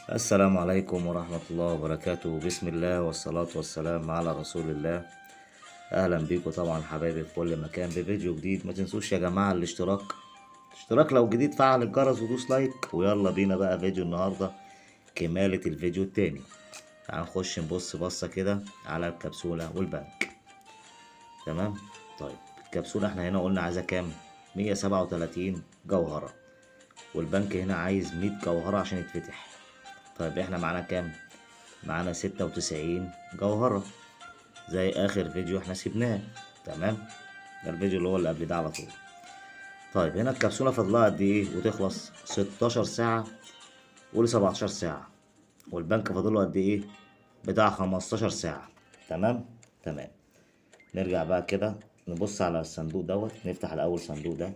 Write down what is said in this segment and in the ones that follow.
السلام عليكم ورحمة الله وبركاته. بسم الله والصلاة والسلام على رسول الله. أهلا بيكم طبعا حبايبي في كل مكان بفيديو جديد. ما تنسوش يا جماعة الاشتراك، اشتراك لو جديد، فعل الجرس ودوس like. ويلا بينا بقى فيديو النهاردة كمالة الفيديو التاني. هنخش نبص بصة كده على الكبسولة والبنك. تمام. طيب الكبسولة احنا هنا قلنا عايزة كام؟ 137 جوهرة، والبنك هنا عايز 100 جوهرة عشان يتفتح. طيب احنا معانا كام؟ معانا 96 جوهرة زي اخر فيديو احنا سيبناه. تمام، ده الفيديو اللي هو اللي قبل ده على طول. طيب هنا الكبسولة فاضلها قد ايه وتخلص؟ 16 ساعة، قول 17 ساعة. والبنك فاضلة قد ايه؟ بتاع 15 ساعة. تمام تمام. نرجع بقى كده نبص على الصندوق دوت، نفتح الاول صندوق ده.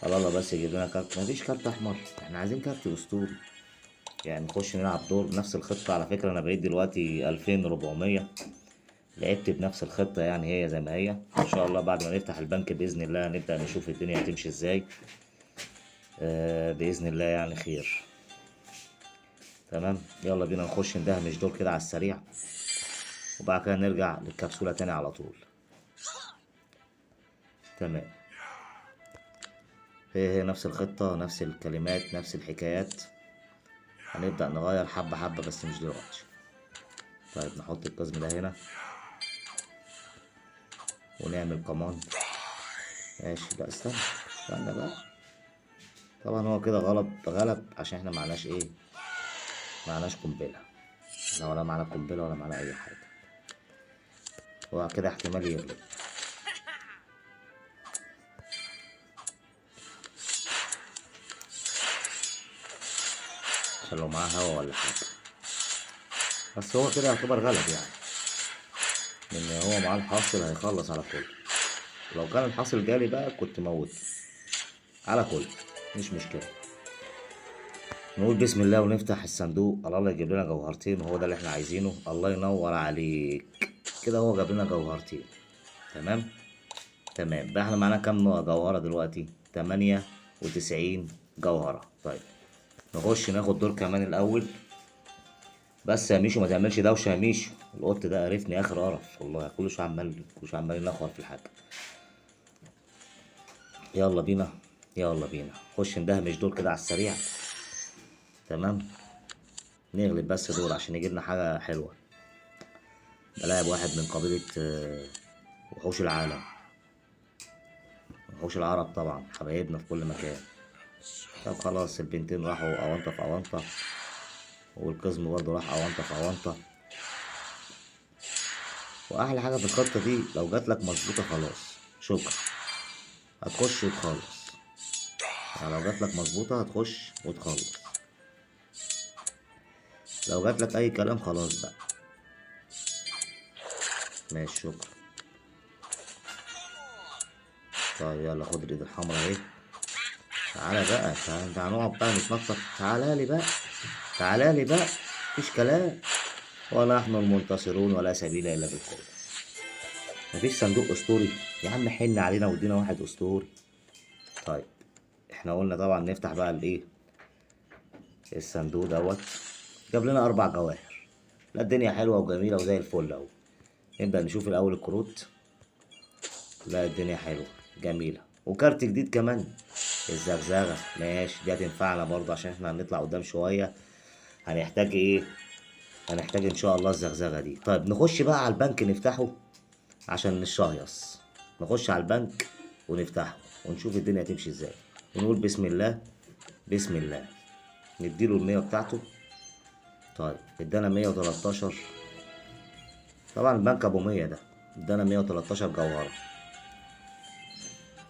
الله بس يجيب لنا كارت. مفيش كارت احمر، احنا عايزين كارت اسطوري. يعني نخش نلعب دور نفس الخطة. على فكرة انا بقيت دلوقتي 2400، لعبت بنفس الخطة يعني هي زي ما هي. ان شاء الله بعد ما نفتح البنك بإذن الله نبدأ نشوف الدنيا هتمشي ازاي. بإذن الله يعني خير. تمام، يلا بينا نخش ندهمش دور كده على السريع، وبعد كده نرجع للكبسولة تاني على طول. تمام، هي نفس الخطة، نفس الكلمات، نفس الحكايات. هنبدأ نغير حبة حبة بس مش دلوقتي. طيب نحط القزم ده هنا ونعمل كمان. ماشي، لا استنى استنى بقى. طبعا هو كده غلب عشان احنا معناش ايه، معناش قنبلة. احنا ولا معانا قنبلة ولا معانا اي حاجة. هو كده احتمال يغلب. عشان لو معاه هوا ولا حاجة. بس هو كده يعتبر غلب يعني، لأن هو معاه الحاصل هيخلص على كله. لو كان الحاصل جالي بقى كنت موته على كله، مش مشكلة. نقول بسم الله ونفتح الصندوق. الله يجيب لنا جوهرتين، وهو ده اللي احنا عايزينه. الله ينور عليك كده، هو جاب لنا جوهرتين. تمام تمام. بقى احنا معانا كام جوهرة دلوقتي؟ 98 جوهرة. طيب نخش ناخد دور كمان الأول. بس يا ميشو ما تعملش دوشة يا ميشو، القط ده قرفني آخر قرف والله، كل شوية عمال، كل شوية عمال ينخور في الحاجة. يلا بينا يلا بينا خش ندهمش دول كده على السريع. تمام، نغلب بس دول عشان يجي لنا حاجة حلوة. بلاعب واحد من قبيلة وحوش العالم، وحوش العرب طبعا، حبايبنا في كل مكان. طب خلاص البنتين راحوا أونطة في أونطة، والقزم برضه راح أونطة في أونطة. وأحلى حاجة في الخطة دي لو جاتلك مظبوطة خلاص شكرا، هتخش وتخلص. يعني لو جاتلك مظبوطة هتخش وتخلص، لو جاتلك أي كلام خلاص بقى. ماشي شكرا. طيب يلا خد الإيد الحمراء أهي. تعالى بقى، تعالى، تعالى نقعد بقى نتنطط. تعالى لي بقى، تعالى لي بقى، مفيش كلام. ونحن المنتصرون ولا سبيل إلا بالقوة. مفيش صندوق أسطوري يا عم، حن علينا وادينا واحد أسطوري. طيب احنا قلنا طبعا نفتح بقى الايه، الصندوق دوت. جاب لنا 4 جواهر. لا الدنيا حلوة وجميلة وزي الفل اهو. نبدأ نشوف الأول الكروت. لا الدنيا حلوة جميلة، وكارت جديد كمان، الزغزغة. ماشي، دي هتنفعنا برضه عشان احنا هنطلع قدام شوية، هنحتاج ايه، هنحتاج ان شاء الله الزغزغة دي. طيب نخش بقى على البنك نفتحه عشان نشهيص. نخش على البنك ونفتحه ونشوف الدنيا هتمشي ازاي. ونقول بسم الله بسم الله، نديله المية بتاعته. طيب ادانا 113. طبعا البنك ابو 100 ده ادانا 113 جوهرة.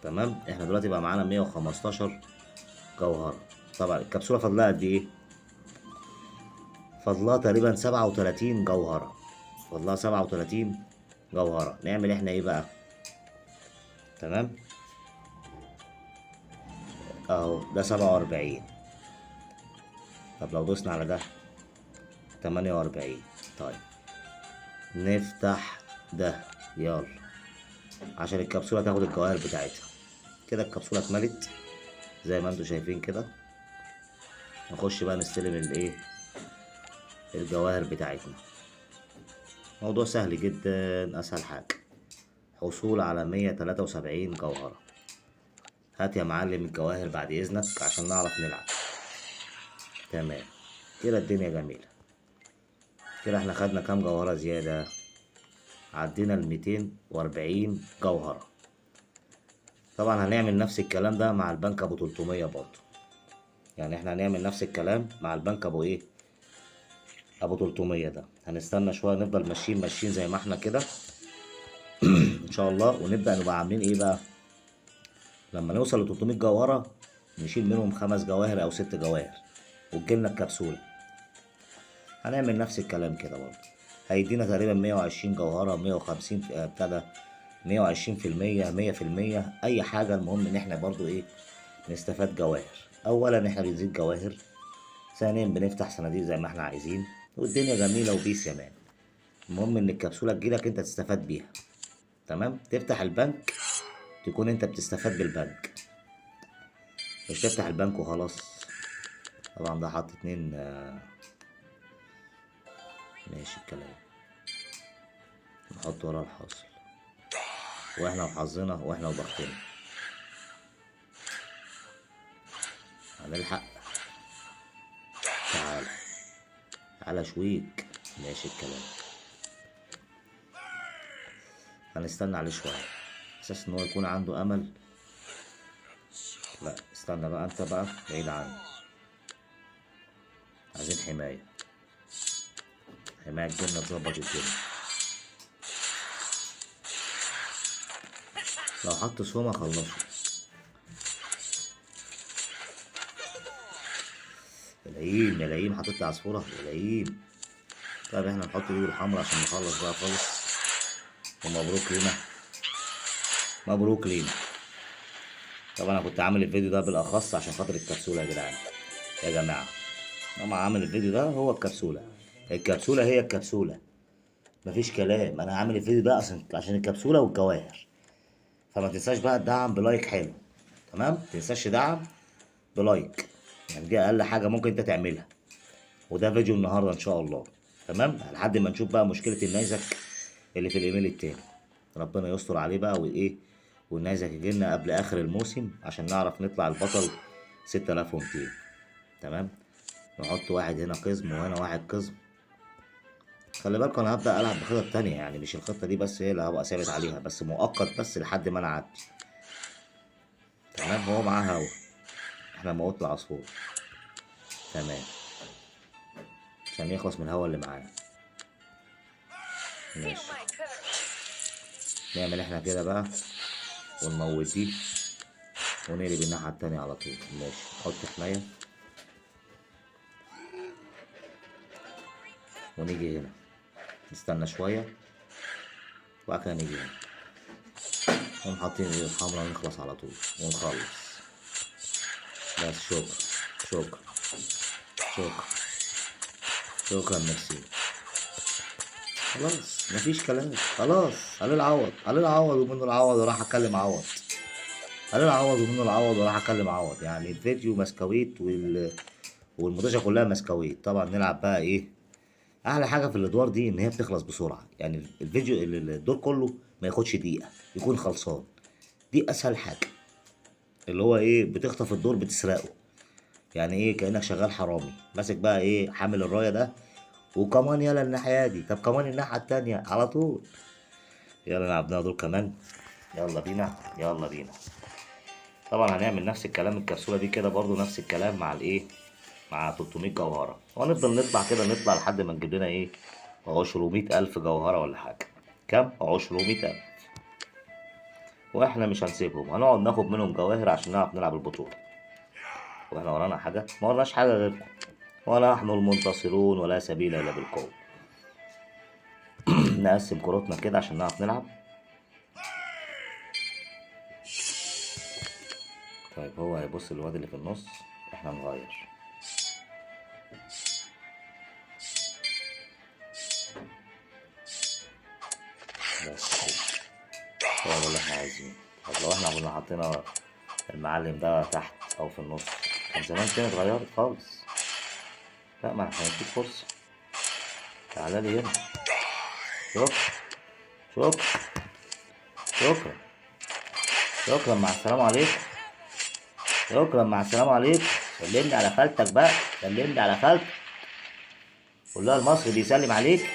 تمام، احنا دلوقتي بقى معانا 115 جوهرة. طبعا الكبسولة فاضلها قد ايه؟ فاضلها تقريبا 37 جوهرة. فاضلها 37 جوهرة. نعمل احنا ايه بقى؟ تمام اهو ده 47. طب لو دوسنا على ده 48. طيب نفتح ده يلا عشان الكبسولة تاخد الجواهر بتاعتها. كده الكبسولة اتملت زي ما انتوا شايفين كده. نخش بقى نستلم الايه الجواهر بتاعتنا. موضوع سهل جدا، اسهل حاجة حصول على 173 جوهرة. هات يا معلم الجواهر بعد اذنك عشان نعرف نلعب. تمام كده الدنيا جميلة. كده احنا خدنا كام جوهرة زيادة؟ عدينا ال 240 جوهرة. طبعا هنعمل نفس الكلام ده مع البنك ابو 300 برضه، يعني احنا هنعمل نفس الكلام مع البنك ابو ايه، ابو 300 ده. هنستنى شوية، نفضل ماشيين ماشيين زي ما احنا كده ان شاء الله، ونبدأ نبقى عاملين ايه بقى لما نوصل ل 300 جوهرة، نشيل منهم 5 جواهر او 6 جواهر وتجيلنا الكبسولة. هنعمل نفس الكلام كده برضه، هيدينا تقريبا 120 جوهرة، 150 بتاع ده، 120%، 100%، أي حاجة. المهم إن إحنا برضو إيه نستفاد جواهر. أولا إحنا بنزيد جواهر، ثانيا بنفتح صناديق زي ما إحنا عايزين، والدنيا جميلة و peace يا man. المهم إن الكبسولة تجيلك أنت تستفاد بيها. تمام، تفتح البنك تكون أنت بتستفاد بالبنك، مش تفتح البنك وخلاص. طبعا ده حاطط 2، ماشي الكلام. نحط ورا الحاصل، واحنا وحظنا واحنا وبختنا هنلحق. تعالى تعالى شويك، ماشي الكلام. هنستنى عليه شوية اساس ان هو يكون عنده امل. لا استنى بقى انت بقى بعيد عنه، عايزين حماية، حماية الجنة تظبط الدنيا. لو حط سوما خلصه. يا لئيم يا لئيم، حطيت لي عصفورة يا لئيم. طيب احنا نحط ايده الحمرا عشان نخلص بقى خالص. ومبروك لينا، مبروك لينا. طبعا انا كنت عامل الفيديو ده بالاخص عشان خاطر الكبسولة يا جدعان يا جماعة. انا عامل الفيديو ده هو الكبسولة، الكبسولة هي الكبسولة، مفيش كلام. انا عامل الفيديو ده عشان الكبسولة والجواهر. فما تنساش بقى تدعم ب like حلو، تمام؟ ما تنساش تدعم ب like، يعني دي اقل حاجة ممكن انت تعملها. وده فيديو النهارده ان شاء الله، تمام؟ لحد ما نشوف بقى مشكلة النيزك اللي في الايميل التاني، ربنا يستر عليه بقى وايه، والنيزك يجي لنا قبل اخر الموسم عشان نعرف نطلع البطل 6200. تمام؟ نحط واحد هنا قزم وهنا واحد قزم. خلي بالكم انا هبدأ العب بخطط تانية، يعني مش الخطة دي بس هي اللي هبقى ثابت عليها، بس مؤقت بس لحد ما انا اعدي. تمام؟ هو معاه هوا، احنا موتنا العصفور. تمام، عشان يخلص من الهوا اللي معاه. ماشي، نعمل احنا كده بقى ونموت دي ونقلب الناحية التانية على طول. ماشي، نحط حماية ونيجي هنا نستنى شوية وبعد كده نيجي هنا ونقوم حاطين الايد الحمراء ونخلص على طول ونخلص. بس شكرا شكرا شكرا شكرا ميرسي. خلاص مفيش كلام، خلاص. عليه العوض، عليه العوض ومنه العوض، وراح اكلم عوض. عليه العوض ومنه العوض وراح اكلم عوض. يعني الفيديو مسكويت والموتوشة كلها مسكويت. طبعا نلعب بقى ايه احلى حاجة في الادوار دي، ان هي بتخلص بسرعة. يعني الفيديو الدور كله ما ياخدش دقيقة يكون خلصان. دي اسهل حاجة، اللي هو ايه، بتخطف الدور بتسرقه. يعني ايه، كانك شغال حرامي ماسك بقى ايه، حامل الراية ده، وكمان يلا الناحية دي، طب كمان الناحية التانية على طول. يلا لعبناها دور كمان، يلا بينا يلا بينا. طبعا هنعمل نفس الكلام الكبسولة دي كده برضو نفس الكلام مع الايه، مع 300 جوهرة، وهنفضل نطلع كده نطلع لحد ما نجيب لنا ايه 200,000 جوهرة ولا حاجة. كام؟ 200,000. واحنا مش هنسيبهم، هنقعد ناخد منهم جواهر عشان نعرف نلعب البطولة. واحنا ورانا حاجة؟ ما وراناش حاجة غيركم، ونحن المنتصرون ولا سبيل إلا بالقوة. نقسم كروتنا كده عشان نعرف نلعب. طيب هو هيبص للواد اللي في النص، احنا نغير. بس كده هو ده اللي احنا عايزينه. طب لو احنا كنا حطينا المعلم ده تحت او في النص كان زمان كده اتغيرت خالص. لا ما احنا هنديك فرصة. تعالى لي هنا. شكرا شكرا شكرا شكرا، مع السلامة عليكم. شكرا، مع السلامة عليكم. سلمني على خالتك بقى، سلمني على خالتك، قول لها المصري بيسلم عليك.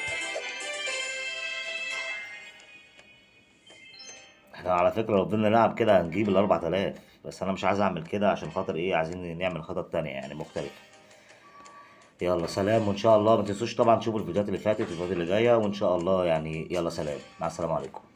احنا على فكرة لو فضلنا نلعب كده هنجيب ال 4000، بس انا مش عايز اعمل كده عشان خاطر ايه، عايزين نعمل خطط تانية يعني مختلفة. يلا سلام، وان شاء الله ما تنسوش طبعا تشوفوا الفيديوهات اللي فاتت والفيديوهات اللي جاية، وان شاء الله يعني يلا سلام، مع السلامة عليكم.